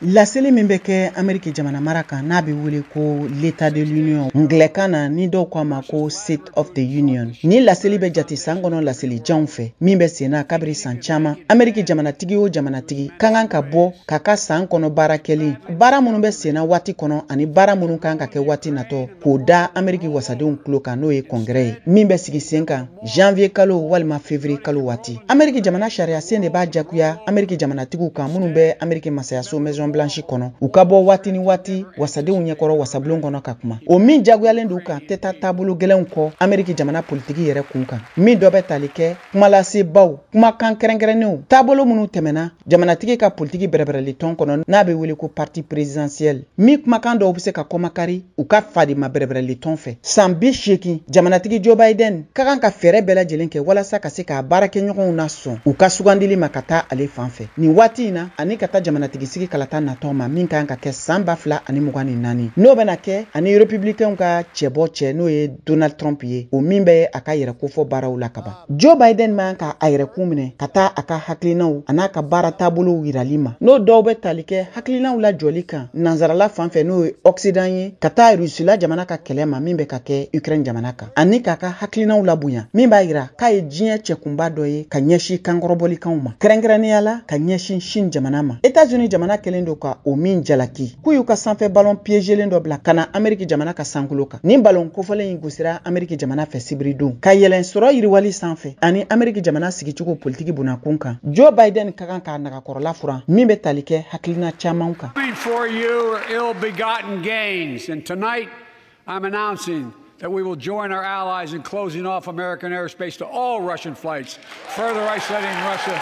Laseli min bɛ kɛ Ameriki jamana mara kan, n'a bɛ wele ko l'État de l'Union anglɛkan na, ni dɔw ko a ma ko State of the Union, ni laseli bɛ jate san kɔnɔ laseli janw fɛ min bɛ sen na kabiri san caman. Ameriki jamanatigi o jamanatigi ka kan ka bɔ k'a ka san kɔnɔ baara kɛlen, baara minnu bɛ sen na waati kɔnɔ ani baara minnu kan ka kɛ waati natɔ, k'o da Ameriki wasadenw tulo kan, n'o ye Congrès ye min bɛ sigi sen kan janvier kalo walima février kalo waati. Ameriki jamana sariya sen de b'a jagoya Ameriki jamanatigiw kan minnu bɛ Ameriki masayaso Maison Blanche kɔnɔ, u ka bɔ waati ni waati wasadenw ɲɛkɔrɔ wasabulon kɔnɔ ka kuma. O min jagoyalen don kan tɛ taa taabolo gɛlɛnw kɔ Ameriki jamana politiki yɛrɛ kun kan, min dɔ bɛ tali kɛ kumalasebaw, kumakan kɛrɛnkɛrɛnnenw, taabolo minnu tɛmɛna jamanatigi ka politiki bɛrɛbɛrɛli tɔn kɔnɔ, n'a bɛ wele ko parti présidentiel, min kumakan dɔw bɛ se ka kɔmakari u ka fadima bɛrɛbɛrɛli tɔn fɛ. San 80, jamanatigi Joe Biden ka kan ka fɛɛrɛ bɛɛ lajɛlen kɛ walasa ka se k'a baarakɛɲɔgɔnw nasɔn u ka sugandili ma ka taa ale fan fɛ nin waati in na, ani ka taa jamanatigi sigi kalata natɔ ma min kan ka kɛ san 2024, n'o bɛna kɛ ani républicainw ka cɛbɔ cɛ, n'o ye Donald Trump ye, o min bɛ a ka yɛrɛ kofɔ baaraw la kaban. Joe Biden man ka a yɛrɛkun minɛ ka taa a ka hakilinaw an'a ka baara taabolow yirali ma, n'o dɔw bɛ tali kɛ hakilinaw lajɔli kan nansarala fan fɛ, n'o ye Occident ye, ka taa Rusila jamana ka kɛlɛ ma min bɛ ka kɛ Ukraine jamana kan, ani k'a ka hakilinaw labonya min b'a yira k'a ye diɲɛ cɛkunba dɔ ye ka ɲɛsin kankɔrɔbɔlikanw ma, kɛrɛnkɛrɛnnenya la ka ɲɛsin Chine jamana ma. États-Unis jamana kɛlen don ka o min jalaki k'u y'u ka sanfɛ ballon piégelen dɔ bila ka na Ameriki jamana ka sankolo kan. Nin ballon kofɔlen in gosira Ameriki jamana fɛ sibiridon ka yɛlɛn sɔrɔ yiriwali sanfɛ ani Ameriki jamana sigicogo politiki bunakun kan. Joe Biden ka kan k'a nagakɔrɔla furan min bɛ tali kɛ hakilina caman kan. For you are ill-begotten gains, and tonight I'm announcing that we will join our allies in closing off American airspace to all Russian flights, further isolating Russia